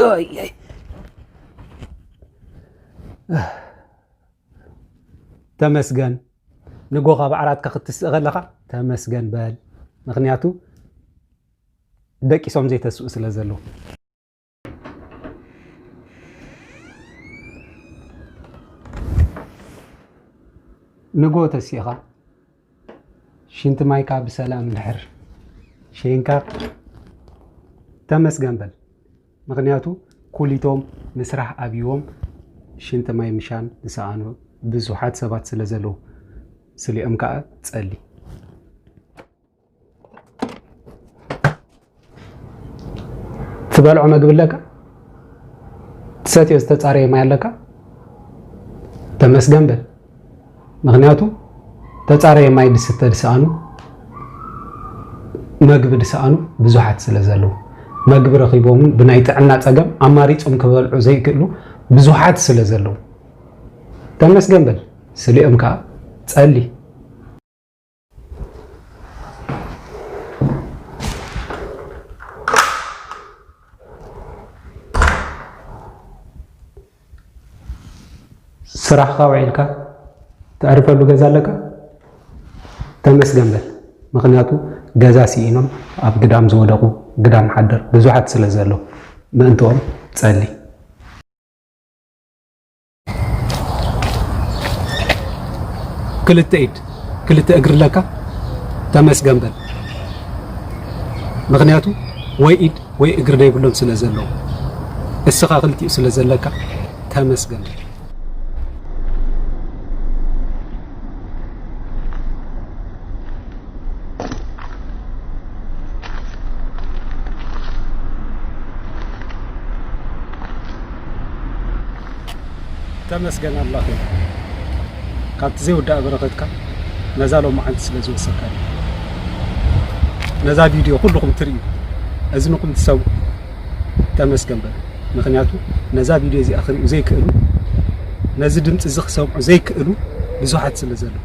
ኦይ፣ ተመስገን። ንጎ ካብ ዓራትካ ክትስእ ከለኻ ተመስገን በል። ምኽንያቱ ደቂሶም ዘይተስኡ ስለ ዘለዉ። ንጎ ተሲእኻ ሽንቲ ማይካ ብሰላም እንድሕር ሸይንካ ተመስገን በል። ምኽንያቱ ኩሊቶም ንስራሕ ኣብይዎም ሽንቲ ማይ ምሻን ዝሰኣኑ ብዙሓት ሰባት ስለ ዘለዉ፣ ስሊኦም ከኣ ጸሊ። ትበልዖ መግቢ ኣለካ? ትሰትዮ ዝተጻረየ ማይ ኣለካ? ተመስገን በል። ምኽንያቱ ተጻረየ ማይ ዝስተ ዝሰኣኑ፣ መግቢ ዝሰኣኑ ብዙሓት ስለ ዘለዉ፣ መግቢ ረኺቦም እውን ብናይ ጥዕና ጸገም ኣማሪጾም ክበልዑ ዘይክእሉ ብዙሓት ስለ ዘለዉ፣ ተመስገን በል። ስሊኦም ከኣ ጸሊ። ስራሕኻ ውዒልካ ተዕርፈሉ ገዛ ኣለካ? ተመስገን በል። ምኽንያቱ ገዛ ስኢኖም ኣብ ግዳም ዝወደቑ ግዳም ሓደር ብዙሓት ስለ ዘለዉ፣ ምእንትኦም ጸሊ። ክልተ ኢድ፣ ክልተ እግሪ ኣለካ? ተመስገን በል። ምኽንያቱ ወይ ኢድ ወይ እግሪ ዘይብሎም ስለ ዘለዉ፣ እስኻ ክልቲኡ ስለ ዘለካ ተመስገን። ተመስገን ኣምላኽ እዩ። ካብቲ ዘይውዳእ በረኸትካ ነዛ ሎማዓንቲ ስለ ዝወሰድካኒ፣ ነዛ ቪድዮ ኩልኹም ትርእዩ፣ እዝንኹም ትሰምዑ፣ ተመስገን በሉ። ምኽንያቱ ነዛ ቪድዮ እዚኣ ክርእዩ ዘይክእሉ፣ ነዚ ድምፂ እዚ ክሰምዑ ዘይክእሉ ብዙሓት ስለ ዘለዉ፣